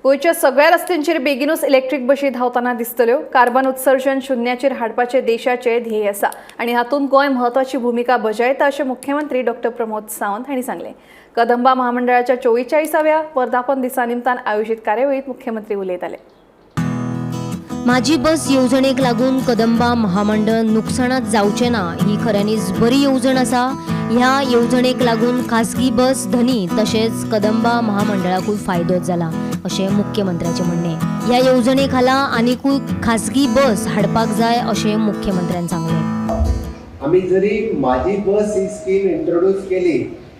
गोंयच्या सगळ्या रस्त्यांचेर बेगिनूच इलेक्ट्रीक बशी धांवतना दिसतल्यो. कार्बन उत्सर्जन शुन्याचेर हाडपाचें देशाचें ध्येय आसा आनी हातूंत गोंय म्हत्वाची भुमिका बजायता, अशें मुख्यमंत्री डॉक्टर प्रमोद सावंत हांणी सांगलें. कदंबा महामंडळाच्या 44व्या वर्धापन दिसा निमतान आयोजीत कार्यावळीत मुख्यमंत्री उलयताले. माझी बस येवजणेक लागून कदंबा महामंडळ नुकसाणात जावचें ना. ही खऱ्यांनीच बरी येवजण आसा. ह्या येवजणेक लागून खासगी बस धनी तशेंच कदंबा महामंडळाकूय फायदो जाला, अशें मुख्यमंत्र्याचें म्हणणें. ह्या येवजणे खाला आनिकूय खासगी बस हाडपाक जाय, अशें मुख्यमंत्र्यान सांगलें. आमी जरी माझी बस ही स्कीम इंट्रोड्यूस केली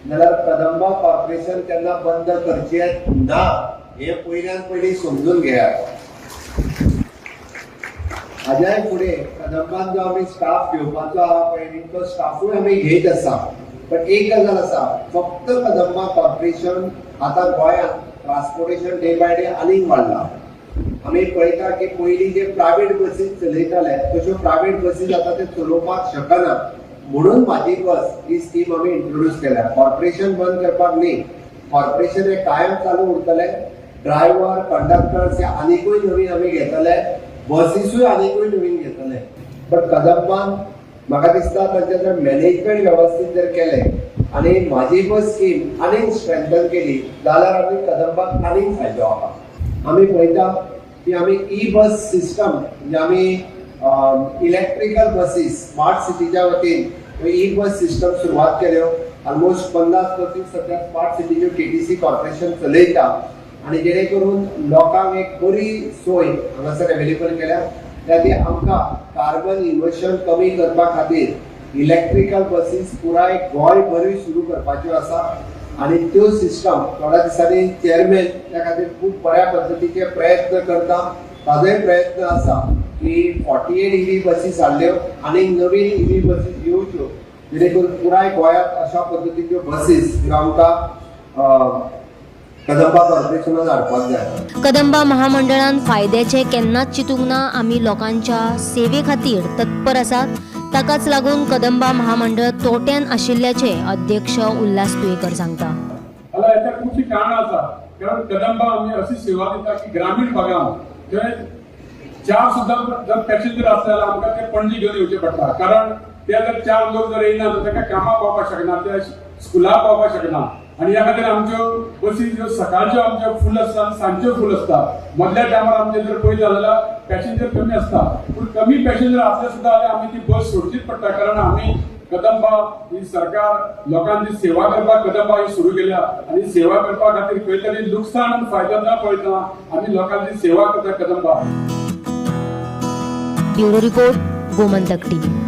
जाल्यार कदंबा कॉर्पोरेशन केन्ना बंद करचें ना, हें पयल्यान पयलीं समजून घेयात. हाज्याय फुडें कदंबान जो आमी स्टाफ घेवपाचो आहा पळय न्ही, तो स्टाफूय आमी घेयत आसा. पण एक गजाल आसा, फक्त कदंबा कॉर्पोरेशन, आतां गोंयांत ट्रान्सपोर्टेशन डे बाय डे आनीक वाडला. आमी पळयता की पयलीं जे प्रायवेट बसीस चलयताले, तश्यो प्रायवेट बसीस आतां ते चलोवपाक शकना, म्हणून माझी बस ही स्कीम आमी इंट्रोड्यूस केल्या. कॉर्पोरेशन बंद करपाक न्ही. कॉर्पोरेशन हे कायम चालू उरतले. ड्रायव्हर, कंडक्टर्स हे आनिकूय नवीन आमी घेतले, बसीसूय आनिकूय नवीन घेतले. बट कदंबान म्हाका दिसता तांचें जर मॅनेजमेंट वेवस्थीत जर केलें आनी माझी बस स्कीम आनीक स्ट्रेंथन केली जाल्यार आमी कदंबाक आनीक फायदो आहा. आमी पळयता की आमी ई बस सिस्टम, म्हणजे आमी इलेक्ट्रिकल बसीस, स्मार्ट सिटीच्या वतीन ई बस सिस्टम सुरवात केल्यो. ऑलमोस्ट 50 बसीस सध्या स्मार्ट सिटीच्यो केटीसी कॉर्पोरेशन चलयता आनी जेणे करून लोकांक एक बरी सोय हांगासर अवेलेबल केल्या. त्या खातीर आमकां कार्बन इमिशन कमी करपा खातीर इलेक्ट्रिकल बसीस पुराय गोंयभरूय सुरू करपाच्यो आसा आनी त्यो सिस्टम थोड्या दिसांनी, चेअरमॅन त्या खातीर खूब बऱ्या पद्दतीचे प्रयत्न करता. ताजोय प्रयत्न आसा की 48 इव्ही बसीस हाडल्यो, आनी नवीन इव्ही बसीस येवच्यो, जेणे करून पुराय गोंयांत अशा पद्दतीच्यो बसीस ह्यो आमकां कदंबा कॉर्पोरेशनान हाडपाक जाय. कदंबा महामंडळान फायद्याचें केन्नाच चिंतूंक ना. आमी लोकांच्या सेवे खातीर तत्पर आसात. ताकाच लागून कदंबा महामंडळ तोट्यान आशिल्ल्याचें अध्यक्ष उल्हास तुयेकर सांगता. जाल्यार हेच्या खुबशीं कारणां आसा, कारण कदंबा आमी अशी सेवा दिता की ग्रामीण भागांत थंय चार सुद्दां जर पॅसेंजर आसले जाल्यार आमकां ते पणजी घेवन येवचे पडटा, कारण ते जर चार लोक जर येयना जाल्यार ताका कामाक पावपाक शकना, ते स्कुलाक पावपाक शकना. आनी ह्या खातीर आमच्यो बसी ज्यो सकाळच्यो आमच्यो फूल आसता आनी सांजच्यो फूल आसता. मदल्या टायमार आमचे जर पळयत जाल्यार पॅसेंजर कमी आसता, पूण कमी पॅसेंजर आसले सुद्दां जाल्यार आमी ती बस सोडचीच पडटा, कारण आमी कदंबा ही सरकार लोकांची सेवा करपाक कदंबा ही सुरू केल्या आनी सेवा करपा खातीर खंय तरी लुकसाण आनी फायदो न पळयतना आमी लोकांची सेवा करता Kadamba. Bureau report, Gomantak TV.